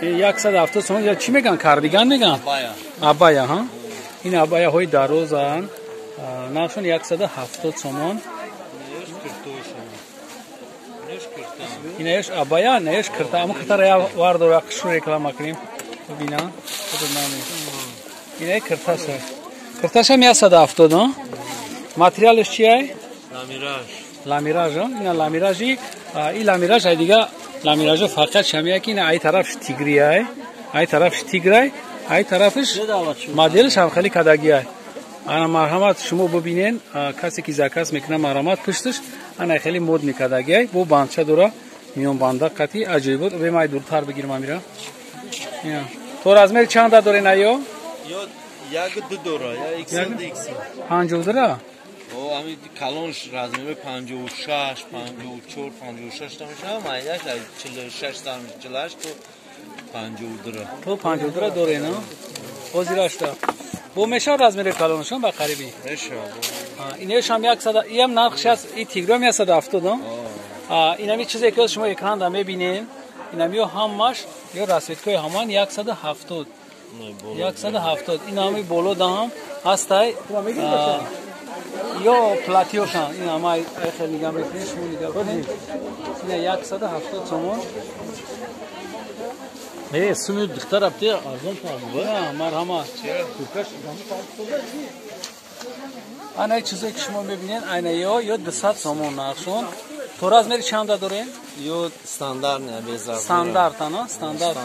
170 сомон. Я чӣ меган? Кардиган меган? Абая, ҳа? Ин абаяҳои дарозанд. Нархшон 170 сомон. Инаеш абая, наеш кирта. Аммо киртаро я вардора қишу реклама кунем. Бибинам. Худо наме. Инаe кирташа. Кирташам 170, ҳа? Материалаш чиай? Ламираж. Ламираж, ина ламиражи, и ламираж ай дига ламиражо фарқият шамия ки ина ай тарафш тигрияй, ай тарафш тиграй, ай тарафш моделш ҳам хеле кадагиай. Ана марҳамат шумо бибинен, касе ки заказ мекунад марҳамат пушташ ана хеле мод мекадагиай, бо бандча дора, миён банда қати аҷоибот. Бемай дуртар бигирам амира. Ина. То размер чанда дорен айё? Ё як ду дора, я XL XL. 52-ра? О, ами калонш размери 56, 54, 56 та мешава, майдаш аз 46 та 48 то 52. То 52 дорен, а? Ҳозирашта. Бо мешава размери калоншон ба қарибӣ? Мешава. Инаш ҳам 100, иам нархш аст, и тиграм 170, а? Инами чизе ки шумо экранда мебинед, инамиё ҳамаш ё расцветкаи ҳаман 170. 170. Ин ҳами боло даҳам ҳастай. Ё платиошан, ин ҳама ай хел нигаҳ мекунед, шумо нигаҳ кунед. Ина 170 сомон. Суми духтар апте арзон паҳлу. Марҳамат. Ана чизе ки шумо мебинед, айна ё 200 сомон нархшон. То размери чанда дорем? Ё стандарт, не без размера. Стандарт, ана? Стандарт.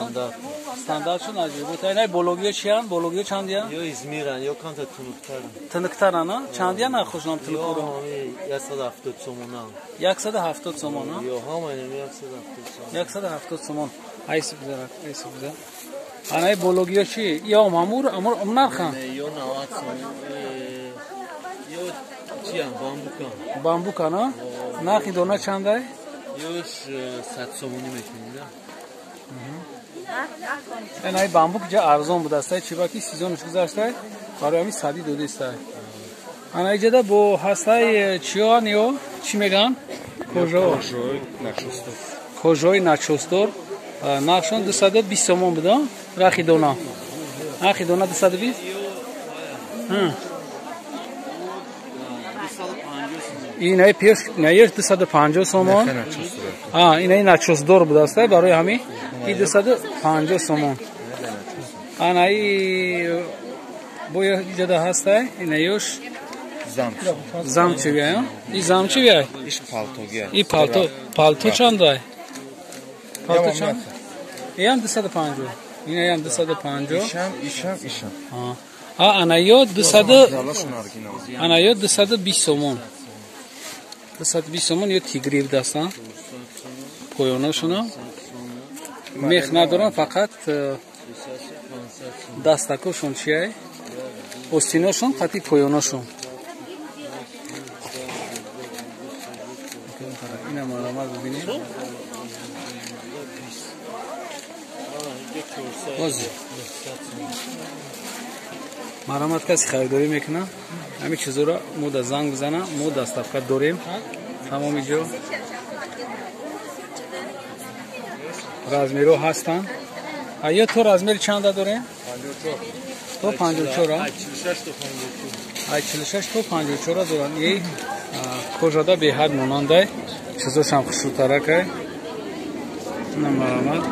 Стандарт шон аҷиб. Айна бологиё чиян? Бологиё чандия? Ё Измиран, ё камта тунуктаран. Тунуктаран, а? Чандия нархшон тунукро? Ё 170 сомон. 170 сомон, а? Ё ҳама 170 сомон. 170 сомон. Айс бизарак, айс бизар. Ана бологиё чи? Ё мамур, амур нархан? Ё 90 сомон. Ё чиян, бамбукан. Бамбукан, а? Нархи дона чандай? Ёш 100 сомонӣ мекунем, да? Ин ай бамбук ҷа арзон будастай, чиба ки сезонш гузаштай, барои ҳамин сади додистай. Ана иҷада бо ҳастай чиёан ё чӣ меган? Кожо. Кожои начостор. Нархшон 220 сомон буда, рахи дона. Нархи дона 220? Инаи пеш, инаи 250 сомон. Инаи начосдор будастай, барои ҳамин и 250 сомон. Анаи бо иҷода ҳастай, инаёш замчивия, и замчивия? Иш палтогия. И палто, палто чандай? Палто чанд? Иам 250. Инаям 250. Ишам, ишам, ишам. Анаё 200, анаё 220 сомон. 220 сомон ё тигри дастан. Поёнашона мех надоран, фақат дастакошон чиай? Остиношон қати поёнашон. Ина маламат бибинед. Боз марамат каси харидорӣ мекунад, ҳамин чизоро мо да занг бизана, мо доставка дорем. Тамоми ҷо размерҳо ҳастанд. Ё то размери чанда дорем? То 54. Ай 46 то 54 доранд. Ей кожада беҳад монандай, чизошам хушрӯтаракай. Ина марамат.